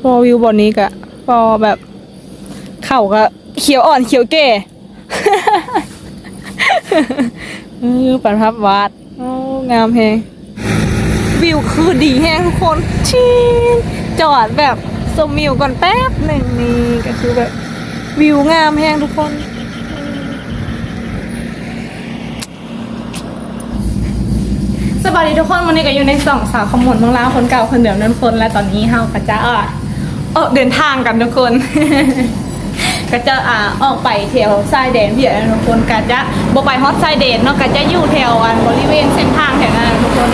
ພໍວິວບ່ອນນີ້ກະພໍແບບ ເຂົາກະຂຽວອ່ອນຂຽວແກ່ ເອີ ປານພາບວາດ. ໂອ້ ງາມແຮງ ວິວຄືດີແຮງທຸກຄົນ. ຊີນ ຈອດແບບຊົມວິວກ່ອນແປັບໜຶ່ງ. ນີ້ກະຄືແບບ ວິວງາມແຮງທຸກຄົນ. ສະບາຍດີທຸກຄົນ ມື້ນີ້ກະຢູ່ໃນຊ່ອງສາວຄຳມ່ວນເມືອງລາວຄົນເກົ່າຄົນເດີມນັ້ນທຸກຄົນ. ແລະຕອນນີ້ເຮົາກະຈະ ອອກເດີນທາງກັນທຸກຄົນ ກະຈະ ອາ ອອກໄປແຖວຊາຍແດນຫວຽດນາມທຸກຄົນ. ກະຈະບໍ່ໄປຮອດຊາຍແດນເນາະ ກະຈະຢູ່ແຖວ ອັນ ບໍລິເວນເສັ້ນທາງແຖວນັ້ນທຸກຄົນ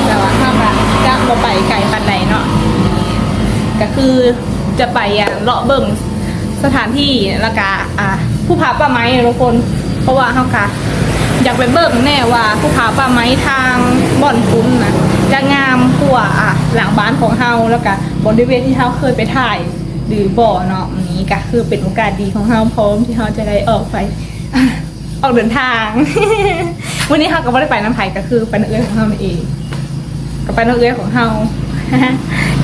ແຕ່ວ່າເຮົາກະຈະບໍ່ໄປໄກປານໃດເນາະ. ກະຄືຈະໄປ ອາ ເລາະເບິ່ງສະຖານທີ່ ແລ້ວກະ ອາ ພູຜາປ່າໄມ້ທຸກຄົນ ເພາະວ່າເຮົາກະຢາກໄປເບິ່ງແນ່ວ່າ ພູຜາປ່າໄມ້ທາງບ່ອນພຸ້ນນະ ຈະງາມກວ່າ ອາ ຫຼັງບ້ານຂອງເຮົາ ແລ້ວກະ ບໍລິເວນທີ່ເຮົາເຄີຍໄປຖ່າຍຫຼືບໍ່ເນາະ. ນີ້ກະຄືເປັນໂອກາດດີຂອງເຮົາ ພ້ອມທີ່ເຮົາຈະໄດ້ອອກໄປ ອອກເດີນທາງ. ມື້ນີ້ເຮົາກະບໍ່ໄດ້ໄປນຳໃຜ ກະຄືໄປນຳເອື້ອຍຂອງເຮົານັ້ນເອງ ກະໄປນຳເອື້ອຍຂອງເຮົາ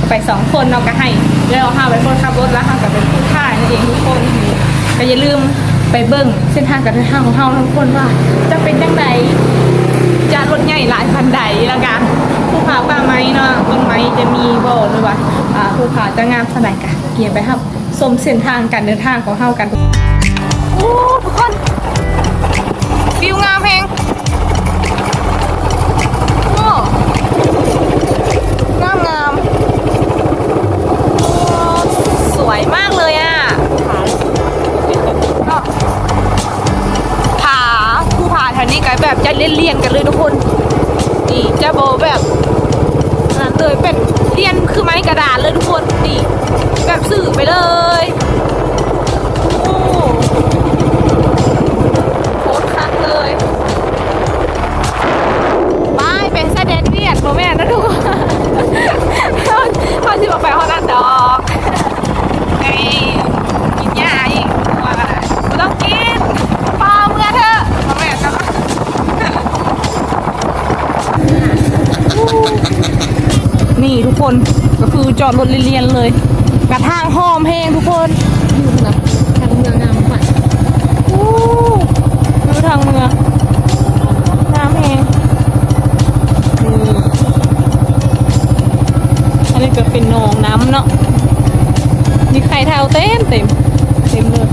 ກະໄປສອງຄົນເນາະ. ກະໃຫ້ເອື້ອຍຂອງເຮົາເປັນຄົນຂັບລົດ ແລ້ວເຮົາກະເປັນຜູ້ຖ່າຍນັ້ນເອງທຸກຄົນ. ກະຢ່າລືມໄປເບິ່ງເສັ້ນທາງການເດີນທາງຂອງເຮົາທຸກຄົນວ່າຈະເປັນຈັ່ງໃດ ຈະລົດໃຫຍ່ຫຼາຍປານໃດ ແລ້ວກະພູຜາປ່າໄມ້ເນາະ ຕົ້ນໄມ້ຈະມີບໍ່ ຫຼືວ່າ ອາ ພູຜາຈະງາມສ່ຳໃດ ກະກຽມໄປຮັບຊົມເສັ້ນທາງການເດີນທາງຂອງເຮົາກັນ. ໂອ້ ທຸກຄົນ ວິວງາມແຮງ ໂອ້ ງາມໆ ໂອ້ ສວຍມາກເລີຍອະ ເນາະ. ຜາ ພູຜາແຖວນີ້ກະແບບຈະລຽນໆກັນເລີຍທຸກຄົນ. ນີ້ຈະບໍ່ແບບ ອັນນັ້ນເລີຍ ເປັນລຽນຄືໄມ້ກະດານເລີຍທຸກຄົນ. ນີ້ແບບຊື່ໄປເລີຍ. ໂອ້ ໂຄດຄັກເລີຍ. ໄປ ໄປຊາຍແດນຫວຽດ ບໍ່ແມ່ນນະທຸກຄົນ ເຮົາ ເຮົາຊິບໍ່ໄປຮອດນັ້ນດອກ. ໄປກິນຫຍ້າອີກ ວ່າກະໄດ້ ບໍ່ຕ້ອງກິນ ພາເມືອເທາະ ບໍ່ແມ່ນເນາະ. ນີ້ທຸກຄົນ ກະຄືຈອດລົດລຽນໆເລີຍ ກະທາງຫອມແຮງທຸກຄົນ. ທາງເມືອງາມຂະໜາດ ໂອ້ ວິວທາງເມືອງາມແຮງ. ນີ້ ອັນນີ້ກະເປັນໜອງນ້ຳເນາະ ມີໄຂ່ເທົາເຕັມເຕັມ ເຕັມເລີຍ.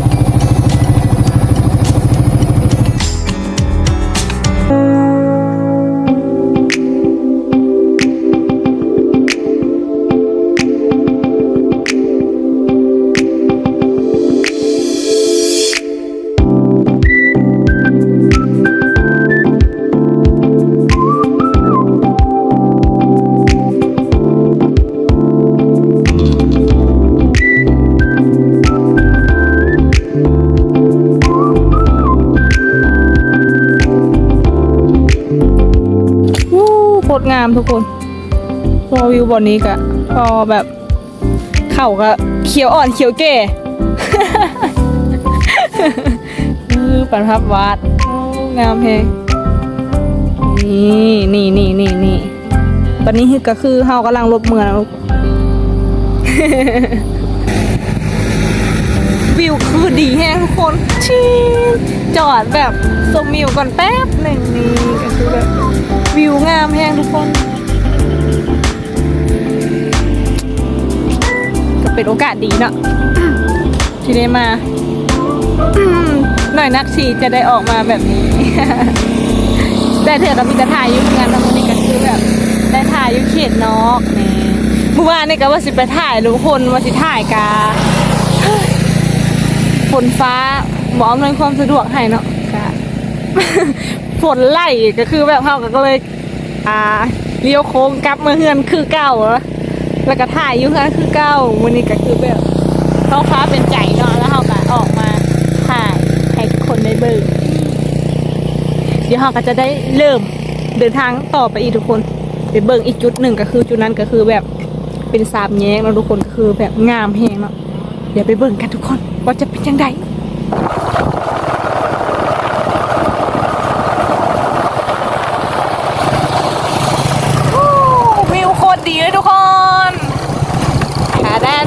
ໂອ້ ໂຄດງາມທຸກຄົນ. ພໍວິວບ່ອນນີ້ກະພໍແບບ ເຂົາກະຂຽວອ່ອນຂຽວແກ່ ເອີ ປານພາບວາດ. ໂອ້ ງາມແຮງ. ນີ້ ນີ້ ນີ້ ນີ້ ນີ້ ຕອນນີ້ກະຄືເຮົາກຳລັງລົດເມືອ ວິວຄືດີແຮງທຸກຄົນ. ຊີນ ຈອດແບບຊົມວິວກ່ອນແປັບໜຶ່ງ. ນີ້ກະຄືແບບ ວິວງາມແຮງທຸກຄົນ. ກະເປັນໂອກາດດີເນາະ ທີ່ໄດ້ມາ ໜ້ອຍນັກທີ່ຈະໄດ້ອອກມາແບບນີ້. ແຕ່ເທື່ອກະມີແຕ່ຖ່າຍຢູ່ເຮືອນເນາະ ມື້ນີ້ກະຄືແບບໄດ້ຖ່າຍຢູ່ເຂດນອກ. ນີ້ ມື້ວານນີ້ກະວ່າຊິໄປຖ່າຍທຸກຄົນ ວ່າຊິຖ່າຍກະ ຝົນຟ້າບໍ່ອຳນວຍຄວາມສະດວກໃຫ້ເນາະ ກະຝົນໄຫຼ ກະຄືແບບເຮົາກະເລີຍ ອ່າ ລ້ຽວໂຄ້ງກັບມາເຮືອນຄືເກົ່າ ແລ້ວກະຖ່າຍຢູ່ເຮືອນຄືເກົ່າ. ມື້ນີ້ກະຄືແບບທ້ອງຟ້າເປັນໃຈເນາະ ແລ້ວເຮົາກະອອກມາຖ່າຍໃຫ້ທຸກຄົນໄດ້ເບິ່ງ. ດຽວເຮົາກະຈະໄດ້ເລີ່ມເດີນທາງຕໍ່ໄປອີກທຸກຄົນ ໄປເບິ່ງອີກຈຸດໜຶ່ງ ກະຄືຈຸດນັ້ນກະຄືແບບເປັນສາມແຍກເນາະທຸກຄົນ ກະຄືແບບງາມແຮງເນາະ. ດຽວໄປເບິ່ງກັນທຸກຄົນ ວ່າຈະເປັນຈັ່ງໃດ. ໂອ້ ວິວໂຄດດີເລີຍທຸກຄົນ. ທາດັນ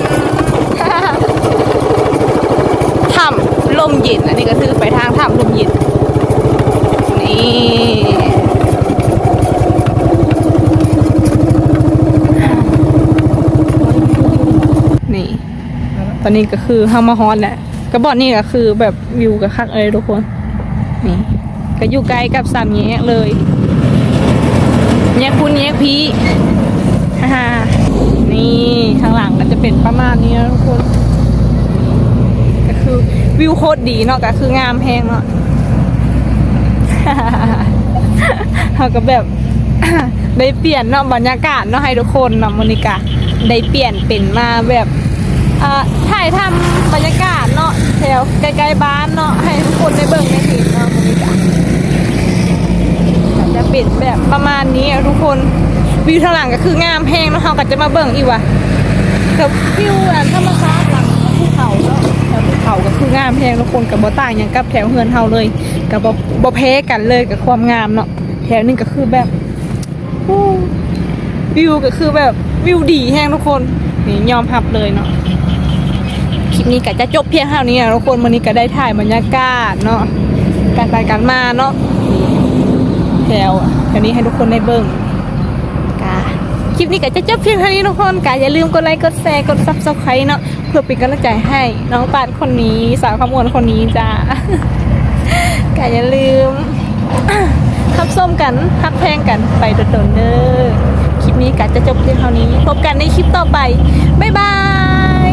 ຕອນນີ້ກໍຄືເຮົາມາຮອດແລ້ວ ກໍບ່ອນນີ້ກໍຄືແບບວິວກໍຄັກເລີຍທຸກຄົນ. ນີ້ກໍຢູ່ໃກ້ກັບສາມແຍກເລີຍ ແຍກພຸ້ນແຍກພີ້ ນີ້ຂ້າງຫຼັງກໍຈະເປັນປະມານນີ້ເນາະທຸກຄົນ. ກໍຄືວິວໂຄດດີເນາະ ກໍຄືງາມແຮງເນາະ. ເຮົາກໍແບບ ໄດ້ປ່ຽນເນາະບັນຍາກາດເນາະໃຫ້ທຸກຄົນເນາະ. ມື້ນີ້ກະໄດ້ປ່ຽນເປັນມາແບບ ອ່າ ຖ່າຍທຳບັນຍາກາດເນາະ ແຖວໃກ້ໆບ້ານເນາະ ໃຫ້ທຸກຄົນໄດ້ເບິ່ງໄດ້ເຫັນເນາະ. ມື້ນີ້ກະ ກະຈະເປັນແບບປະມານນີ້ແຫຼະທຸກຄົນ. ວິວທາງຫຼັງກໍຄືງາມແຮງເນາະ. ເຮົາກໍຈະມາເບິ່ງອີກວ່າ ກັບວິວອັນທຳມະຊາດຫຼັງພູເຂົາເນາະ ແຖວພູເຂົາກໍຄືງາມແຮງທຸກຄົນ ກໍບໍ່ຕ່າງຫຍັງກັບແຖວເຮືອນເຮົາເລີຍ ກໍບໍ່ ບໍ່ແພ້ກັນເລີຍກັບຄວາມງາມເນາະ. ແຖວນີ້ກໍຄືແບບ ໂອ້ ວິວກໍຄືແບບວິວດີແຮງທຸກຄົນ ນີ້ຍອມຮັບເລີຍເນາະ. ຄລິບນີ້ກໍຈະຈົບພຽງເທົ່ານີ້ແຫຼະທຸກຄົນ. ມື້ນີ້ກໍໄດ້ຖ່າຍບັນຍາກາດເນາະ ການໄປການມາເນາະ ແຖວ ແຖວນີ້ໃຫ້ທຸກຄົນໄດ້ເບິ່ງ. ກະ ຄລິບນີ້ກໍຈະຈົບພຽງເທົ່ານີ້ທຸກຄົນ. ກະຢ່າລືມກົດໄລ ກົດແຊ ກົດ Subscribe ເນາະ ເພື່ອເປັນກຳລັງໃຈໃຫ້ນ້ອງປານຄົນນີ້ ສາວຄຳມ່ວນຄົນນີ້ຈ້າ. ກະຢ່າລືມຮັບຊົມກັນ ຮັກແພງກັນໄປດົນໆເດີ. ຄລິບນີ້ກະຈະຈົບພຽງເທົ່ານີ້ ພົບກັນໃນຄລິບຕໍ່ໄປ ບາຍບາຍ.